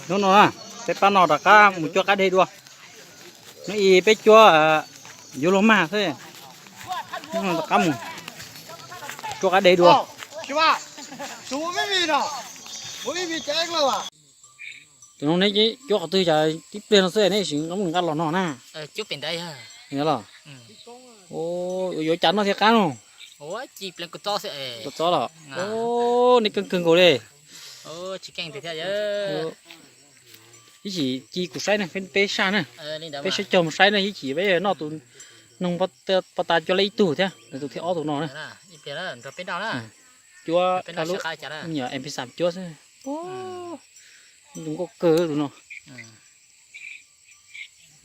Hnub no na, peb pab no rov qab mus cuab qab deg dua. Hnub ib peb cuab yuav luag mag xwb. Hnub no rov qab mus cuab qab deg dua. Tus no neb cuab qhov twg, cas tib pliag no xwb neb tsis nqa los no na? Los, yuav cas noj thiaj qab no? Txob los, neb keej kawg nkaus li. Ib chim ci kuv saib na, peb saj na, peb saib cog mus saib na, ib chim peb noj tus noog pov tas cuab lawm ib tug thiab, tus thib ob tus no na. Cuab, me nyuam M P xam cuab xwb. Tus nkauj kawg tus no.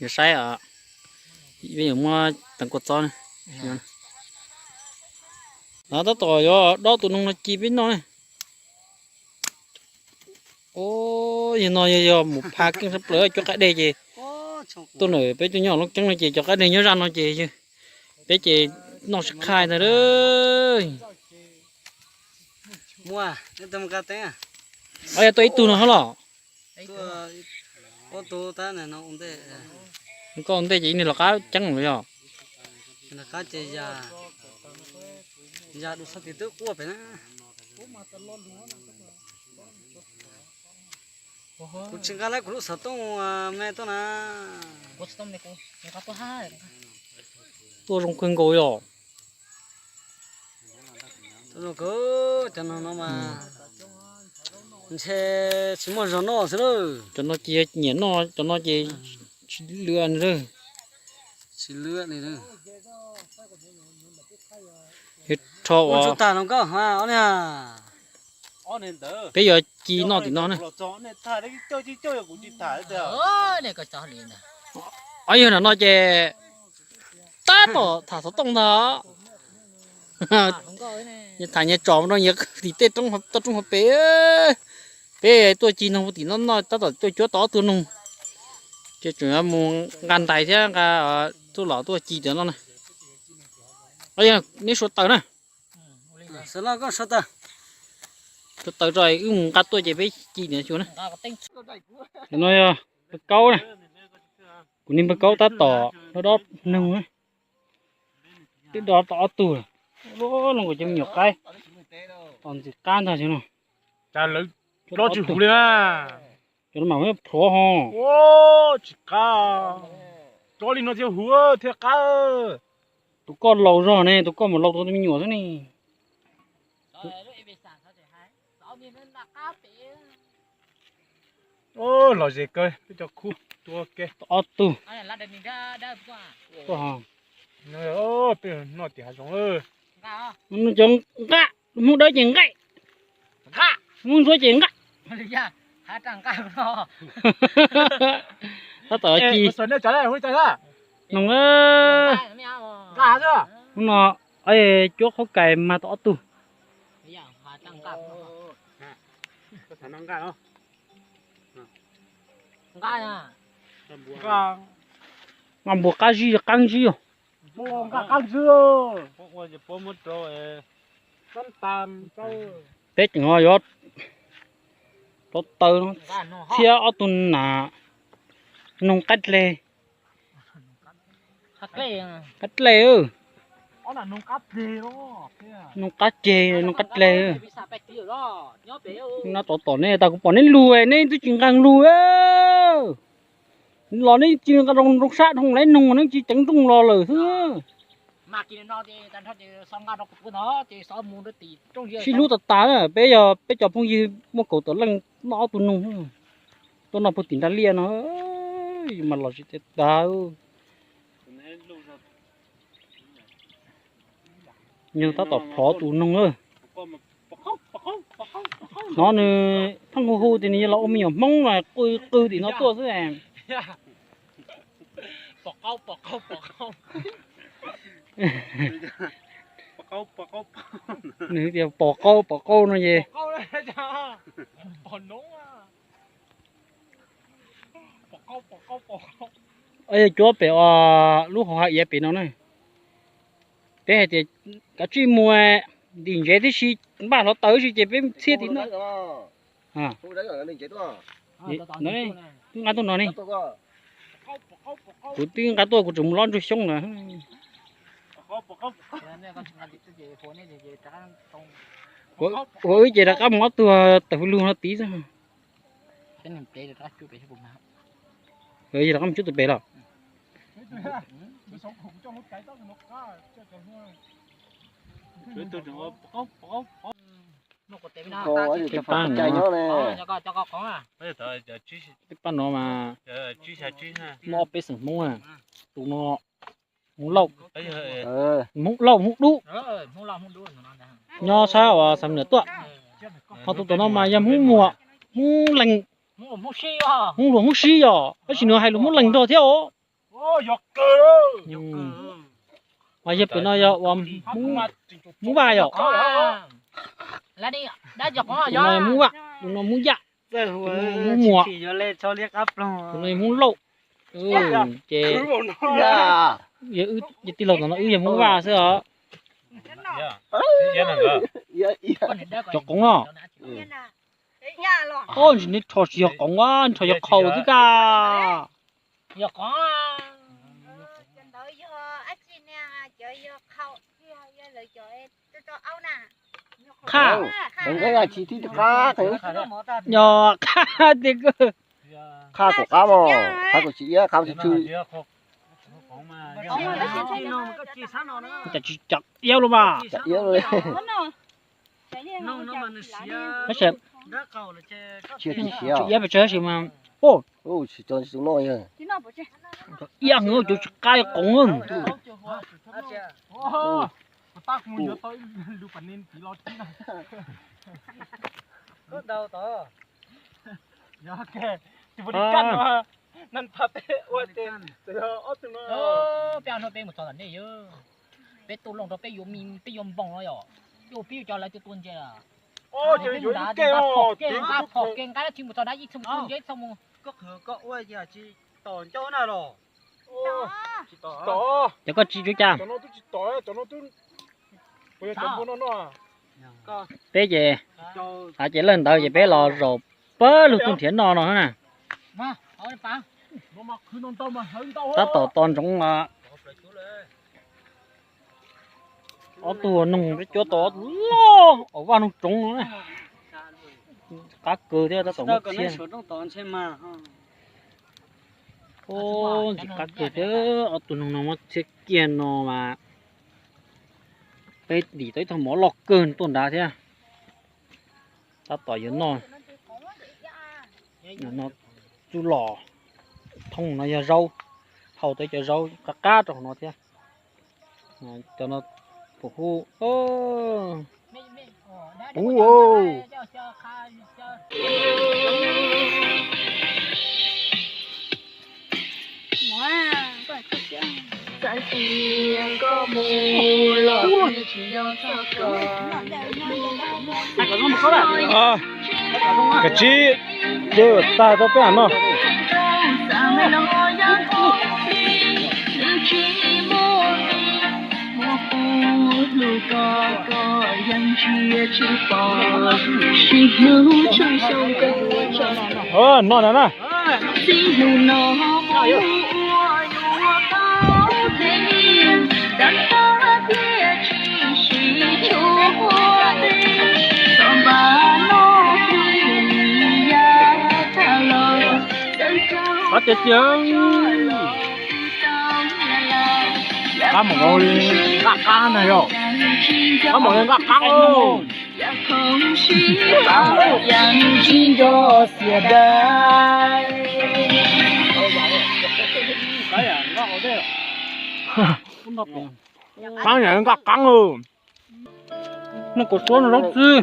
Yog saib, peb yuav muab teev kua txob na. Tab tom yuav dob tus noog no ci peb noj na. Yog no yog mus pha keej sab plaws cuab qab deg ces tuaj ntawm peb tuaj nyob Looj Ceeb no ces cov qab deg nyob zaj no ces peb ces noj sib qhai ntag. Yog tuaj ib tug no hab los? Koj ua ntej ces ib niag los qab ceeb los yog? Kuv tsis nqa lawm kuv lub xov tooj me tuaj na. Tuaj zoo kawg nkaus yog. Cov no mas ntshe tsis muaj zog noj xwb lawm. Cov no ces nyiam noj, cov no ces tsis lwam li. Tsis lwam li. Peb yuav ci noj tim no na. Yog no ces tab tom tham xov tooj ntag. Nyias tham nyias tsom rau nyias tim tej roob, toj roob hauv pes. Peb tuaj ci noog tim no noj, tab tom tuaj cuab tau ob tug noog. Ces tseem yuav mus nqa ntais thiab nqa txuj lom tuaj ci tim no na. Neb sua taws na. Sua taws, wb mus nqa tuaj ces peb ci tim no xyuas na. No yog npawg Kaub na. Kuv niag npawg Kaub tab tom dob dob noog na. Twb dob tau ob tug lawm. Zoo nkaus cov me nyuam qaib tos ntxim qab ntag xyov no. Cov no mas plhuav ho. Tsis qab, tsob li no thiaj huv thiaj qab. Tus koj laus zog ne, tus koj mus laus tau me nyuam xwb ne. Lom zem kawg, peb cov khub tua ke. Ob tug. Peb noj tim hav zoov. Cov nqaij, Hmoob Dawb ces nqaij, Hmoob Ntsuab ces nqaij. Tab tom ci noog. Hnub no cuab qhaub kais mag tau ob tug. Nqa npua qab zib, qab zib os. Peb tseem ho yuav rau taw thiab ob tug nas noog qab dleg. Qab dleg, noog qab ceg, noog qab dleg. Nab tom tom neb tas kuv pom neb lug neb twb tsis nqaa lug. Los neb tsis nqa rau nroog sab dhau lawm, noog neb tsis ceev nrooj los lawm xwb. Sib hlub tas tas, peb yog peb cov phooj ywg muaj kaum tawm leej noj ob tug noog, tuaj noj puag tim nrag liaj no, mas los tsis tas tas. Nws tab tom plhov tus noog lawm. Hnov nws pheej hu hu tias nws yuav los ua me nyuam Hmoob no, qw qw tim no tuaj xwb. Nws tias pom qau pom qau no ces. Cuab pem lub hauv hav iav pem no na. Peb hais tias kav tsij mus ntim ntsev tib si, npaj hluav taws si ces peb txhiab tim no. Twb nqa tuaj no ne. Kuv twb nqa tuaj, kuv tseem mus lob ntsuag xyoob na. Ua wb ces rov qab mus ob tug tawm hauv lug no tid xwb. Ces rov qab mus cub tus pem los. Pab no, pab no mas muaj ob peb xeem Hmoob, tus no Hmoob Lauj, Hmoob Lauj Hmoob Dub. Nyob sab uas Xam Nuam tuaj. Ho tus tom no mas yog Hmoob Muas, Hmoob Lees, Hmoob Luas Hmoob Sib yom, tab sis nws hais lus Hmoob Lees nrog thiab os. Mas yog pem no yog uas Hmoob Vaj yom. Tus no yog Hmoob Vaj, tus no Hmoob Yaj, Hmoob Muas, tus no yog Hmoob Lauj. Ces yog tij laug tom no wb yog Hmoob Vaj xwb os. Cov qoov no, o, ntshe neb rho tsis yog qoov, neb rho yog qhaus xwb kag. Qhaj, yog qhaj tiag kawg. Qhaj kom qab mog, qhaj kom tsis iab, qhab tsis tshwm. Cas tsis cam iab los mas. Tsis iab pes tsawg tab sis mas, o, iab heev, cov tsis qab, qoov. Peb ua no peb mus txog tom nej, peb tuaj looj rau peb yuav me peb yuav npoos no yom, peb ua peb yuav cov lawv tua tua ntses. Peb mus nrad nqa phom kev, nqa phom kev nqa dab tsi mus txog nrad ib txhooj tua ntses ib txhooj mus. Koj qhwv koj ua yam tsis tom ncauj na los? Ces koj tsis tsuav cas. Peb ces, a, ces lawv ntawd ces peb los zaum pawg lug tuaj nrhiav noj no na. Tab tom tos ntsoov os. Ob tug noog peb cuab tau ob tug loj, ua vaj noog tsoov no na. Qab kawg thiab, tab tom muab txhiab. Ntxim qab kawg thiab, ob tug noog no muab txhiab kiag no mas peb dim tau ib tug mov loj kawg tuaj nrad thiab. Tab tom yuav noj. No txuj lom, thooj no yog zaub, hau tau cov zaub qab qab rau hauv no thiab. Cov no pum hub, pum hub. Kav tsib, cawm tag rau peb noj. Noj na na. Qab tiag tiag. Qab mom li nqaj qab na yog. Qab mom li nqaj qab. Qab yam nqaj qab. Noj kaus suab no zaub txwv,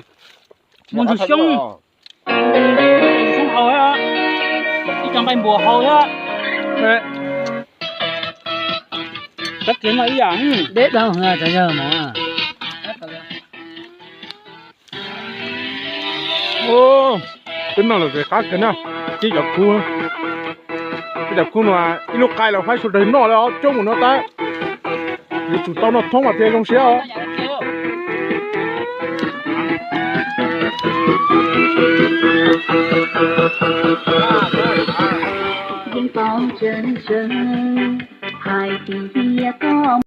muaj ntsis xyoob, xyoob hau thiab, ib co nqaij npuas hau thiab. Kab kiag noj ib yam. Deb dau, yog mov. Peb noj lawm ces qab kiag na, tib cov khub, tib cov khub no ib lub qaib los faib sawv daws noj li ob coob mus no tab, yuav tsum tau noj thoob mas thiaj zoo siab os. Yeej paub tsawg tsawg hais tias koj